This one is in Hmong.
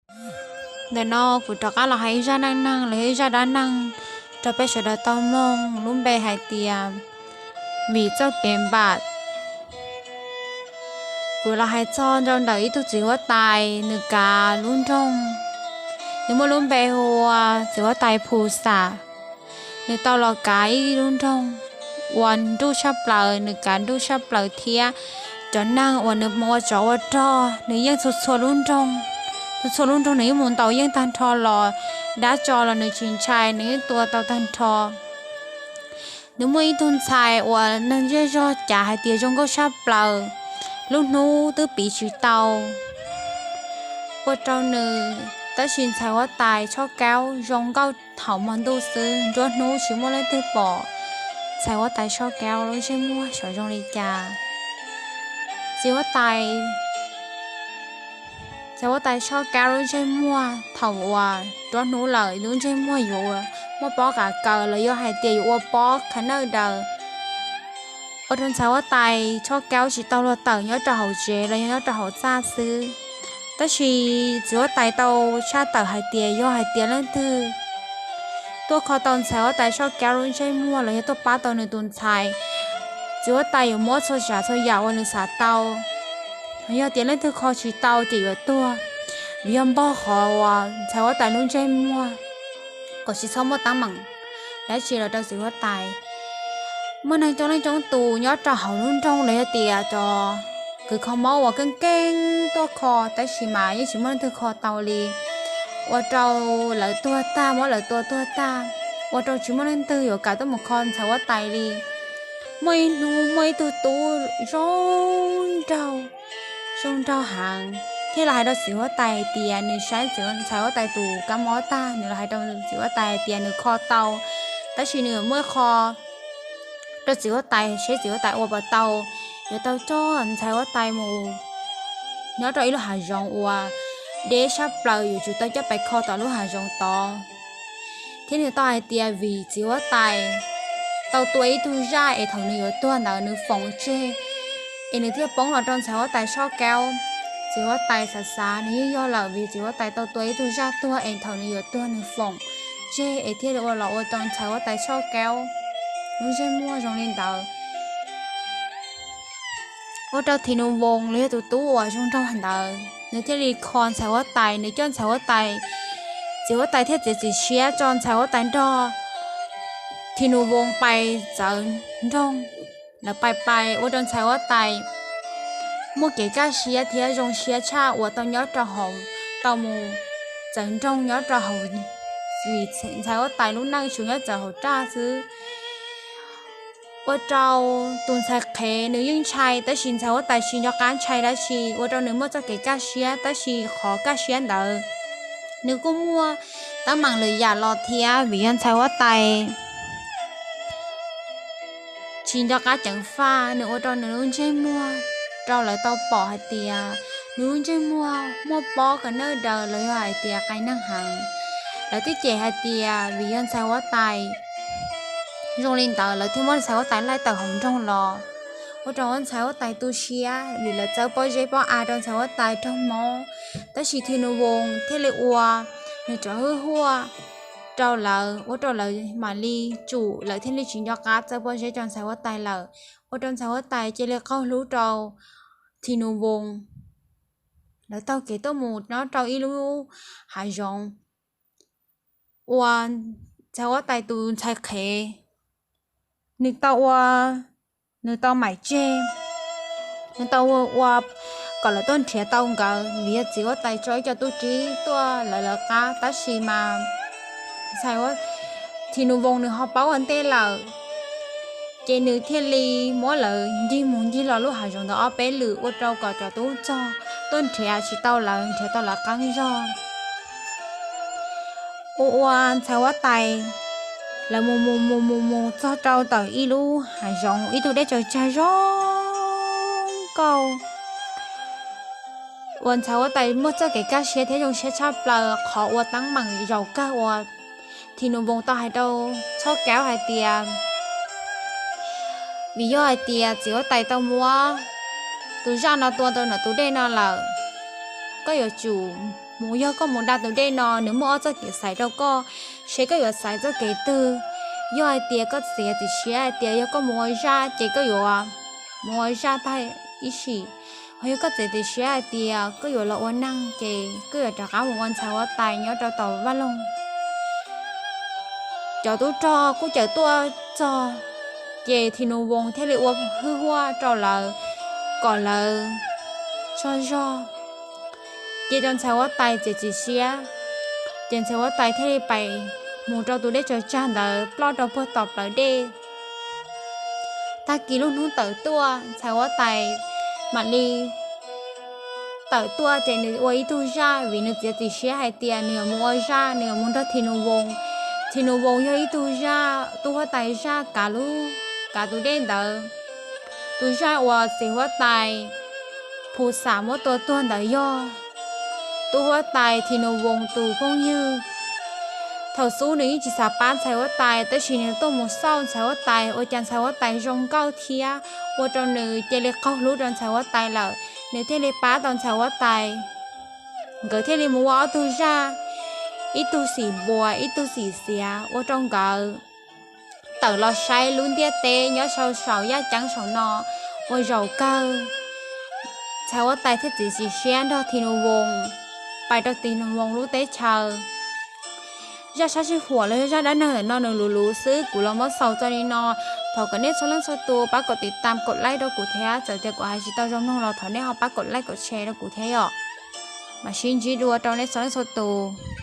Ntawm no kuv rov qab los hais ib zaj neej neeg los yog ib zaj dab neeg rau peb sawv daws tau mloog, lub npe hais tias Vim Txoj Kev Npam. Kuv los hais txog nrau ntawm ib tug txiv huab tais, nws kav lub nroog, nws muaj lub npe hu ua txiv huab tais Phu Xam. Nws tau los kav ib lub nroog uas nruj tshaj plaws, nws kav nruj tshaj plaws thiab cov neeg uas nws mus ua tsov ua rog, nws yeej txhua txhua lub nroog, txhua txhua lub nroog nws yeej mus ntaus yeej tag nrho los, dab tso los nws tsis ntshai, nws yeej tua tau tag nrho. Nws muaj ib tug ntxhais uas neeg zej zog cav hais tias zoo nkauj tshaj plaws, lub hnub twb piv tsis tau ua rau nws, tab sis ntxhais huab tais Tshob Kaub zoo nkauj thaum hmo ntuj xwb, nruab hnub tsis muaj leej twg pom ntxhais huab tais Tshob Kaub lub ntsej muag xyov zoo li cas. Txiv huab tais, ntxhais huab tais Tshob Kaub lub ntsej muag thaum uas nruab hnub lawm lub ntsej muag yuav muaj pob qav kaws los yog hais tias yuav ua pob khav nawj daws, ua rau ntxhais huab tais Tshob Kaub tsis tau luag tawm nyob rau hauv tsev los yog nyob rau hauv txaj xwb. Tab sis txiv huab tais tau tshaj tawm hais tias yog hais tias leej twg tuaj kho tau ntxhais huab tais Tshob Kaub lub ntsej muag los yog tuaj pab tau nws tus ntxhais, txiv huab tais yuav muab txhua tsav txhua yam uas nws xav tau. Yog tias leej twg kho tsis tau ces yuav tuag, vim yog npog qhov uas ntxhais huab tais lub ntsej muag kom tsis txhob muaj teeb meem dab tsi los rau txiv huab tais. Muaj neeg coob leej coob tus nyob rau hauv lub nroog los yog tias cov kws kho mob uas keej keej tuaj kho, tab sis mas yeej tsis muaj leej twg kho tau li, ua rau lawv tuag tag, muab lawv tua tuag tag, ua rau tsis muaj leej twg yuav kam tuaj mus kho ntxhais huab tais li. Muaj ib hnub muaj ib tug tub zoo nraug, zoo nraug heev thiaj los hais rau txiv huab tais hais tias nws saib ntxhais huab tais tus kab mob tag, nws los hais rau txiv huab tais hais tias nws kho tau, tab sis nws muab qho rau txiv huab tais seb txiv huab tais ua puas tau, yuav tau coj ntxhais huab tais mus nyob rau ib lub hav zoov uas deb tshaj plaws, yuav tsum tau coj pais kho tom lub hav zoov tod. Thiab nws tau hais tias vim txiv huab tais tau tua ib tug zaj es thaum nws yuav tuag ntawd nws foom tseg, es nws thiaj poob los rau ntxhais huab tais Tshob Kaub. Txiv huab tais xav xav nws yeej yog lawm, vim txiv huab tais tau tua ib tug zaj tuag es thaum nws yuav tuag nws foom tseg es thiaj li ua los ua rau ntxhais huab tais Tshob Kaub lub ntsej muag zoo li ntawd. Ua rau Thim Nus Voos los yog tus tub uas zoo nraug ntawd nws thiaj li kho ntxhais huab tais, nws coj ntxhais huab tais, txiv huab tais thiaj txiav txim siab tso ntxhais huab tais nrog Thim Nus Voos pais txawv nroog. Lawv pais pais ua rau ntxhais huab tais muaj kev kaj siab thiab zoo siab tshaj uas tau nyob rau hauv, tau mus txawv nroog nyob rau hauv, vim ntxhais huab tais lub neej tsuas nyob txawv hauv raj xwb. Ua rau tus ntxhais qhev nws yeej ntshai, tab sis ntxhais huab tais tsis nco qab ntshai dab tsi, ua rau nws muaj txoj kev kaj siab, tab sis qhov kaj siab ntawd nws kuj muaj teeb meem lwm yam los thiab, vim yog ntxhais huab tais tsis nco qab ceev faj, nws ua rau nws lub ntsej muag rau lawv tau pom hais tias nws lub ntsej muag muaj pob khav nawj daws los yog hais tias qai neeg heev. Lawv twb cem hais tias vim yog ntxhais huab tais zoo li ntawd, lawv thiaj muab ntxhais huab tais laij tawm hauv nroog los, ua rau ntxhais huab tais tu siab, vim lawv txawb pob zeb pob av rau ntxhais huab tais raug mob. Tab sis Thim Nus Voos thiaj li ua nws cov hwj huaj rau lawv, ua rau lawv mam li tsum, lawv thiaj li tsis nco qab txawb pob zeb rau ntxhais huab tais lawm, ua rau ntxhais huab tais cia li qaug hlub rau Thim Nus Voos. Lawv taug kev tuaj mus nyob rau ib lub hav zoov uas ntxhais huab tais tus ntxhais qhev nws tau ua, nws tau maim tseg, nws tau ua kom lawv tuaj nrhiav tau nkawd, vim yog txiv huab tais tso ib co tub rog tuaj lawv lawv qab, tab sis mas ntxhais Thim Nus Voos nws ho paub ua ntej lawm, ces nws thiaj li muab lawv ncig mus ncig los lub hav zoov ntawd ob peb lwm, ua rau kom cov tub rog tuaj nrhiav tsis tau lawv, nrhiav tau lawv qab zog. Ua ua ntxhais huab tais lawv mus mus mus mus mus txog rau ntawm ib lub hav zoov, ib tug dej tsaws tsag zoo nkauj, uas ntxhais huab tais muaj txoj kev kaj siab thiab zoo siab tshaj plaws. Qhov ua teeb meem zaum kawg uas Thim Nus Voos tau hais rau Tshob Kaub hais tias, vim yog hais tias txiv huab tais tau muab tus zaj no tua rau ntawm tus dej no lawm, koj yuav tsum mus, yog koj mus da tus dej no nws muaj ob txoj kev xaiv rau koj, seb koj yuav xaiv txoj kev twg. Yog hais tias koj txiav txim siab hais tias yog koj mus ua zaj ces koj yuav mus ua zaj tag ib sim, ho yog koj txiav txim siab hais tias koj yuav los ua neeg ces koj yuav rov qab mus ua ntxhais huab tais nyob rau tom vaj loog. Cov tub rog kuj cawm tuaj txog, ces Thi Nus Voos thiaj li ua hwj huaj rau lawv kom lawv tsaug zog. Ces rau ntxhais huab tais txiav txim siab, ces ntxhais huab tais thiaj li pais mus rau tus dej tsaws tsag ntawd ploj rau puag tom plawv dej. Tag kis lub hnub tawm tuaj ntxhais huab tais mam li tawm tuaj ces nws ua ib tug zaj vim nws txiav txim siab hais tias nws yuav mus ua zaj, nws yuav mus nrog Thi Nus Voos. Thi Nus Voos yog ib tug zaj, tub huab tais zaj kav lub, kav tus dej ntawd. Tus zaj uas txiv huab tais Phu Xam muab tua tuag ntawd yog tub huab tais Thi Nus Voos tus phooj ywg. Thaum xub nws yeej tsis xav pab ntxhais huab tais, tab sis nws tuaj mus xauj ntxhais huab tais ua cas ntxhais huab tais zoo nkauj thiab ua rau nws cia li qaug hlub rau ntxhais huab tais lawm, nws thiaj li pab tau ntxhais huab tais. Nkawd thiaj li mus ua ob tug zaj, ib tug xim npuas ib tug xim xiav, ua rau nkawd tawm los saib lub ntiaj teb nyob saum yaj ceeb saum no ua zaum kawg. Ntxhais huab tais thiaj txiav txim siab nrog Thi Nus Voos pais rau Thi Nus Voos lub teb chaws. Zaj sab sij huam los yog zaj dab neeg ntawm no nws luv luv xwb, kuv los muab xaus txog li no. Thov kom nej txhua leej txhua tus pab kom tiv tam kom laib rau kuv thiab, txawm tias kuv hais tsis tau zoo mloog los thov nej ho pab kom laib kom share rau kuv thiab yom. Mam sib ntsib dua rau nej txhua leej txhua tus.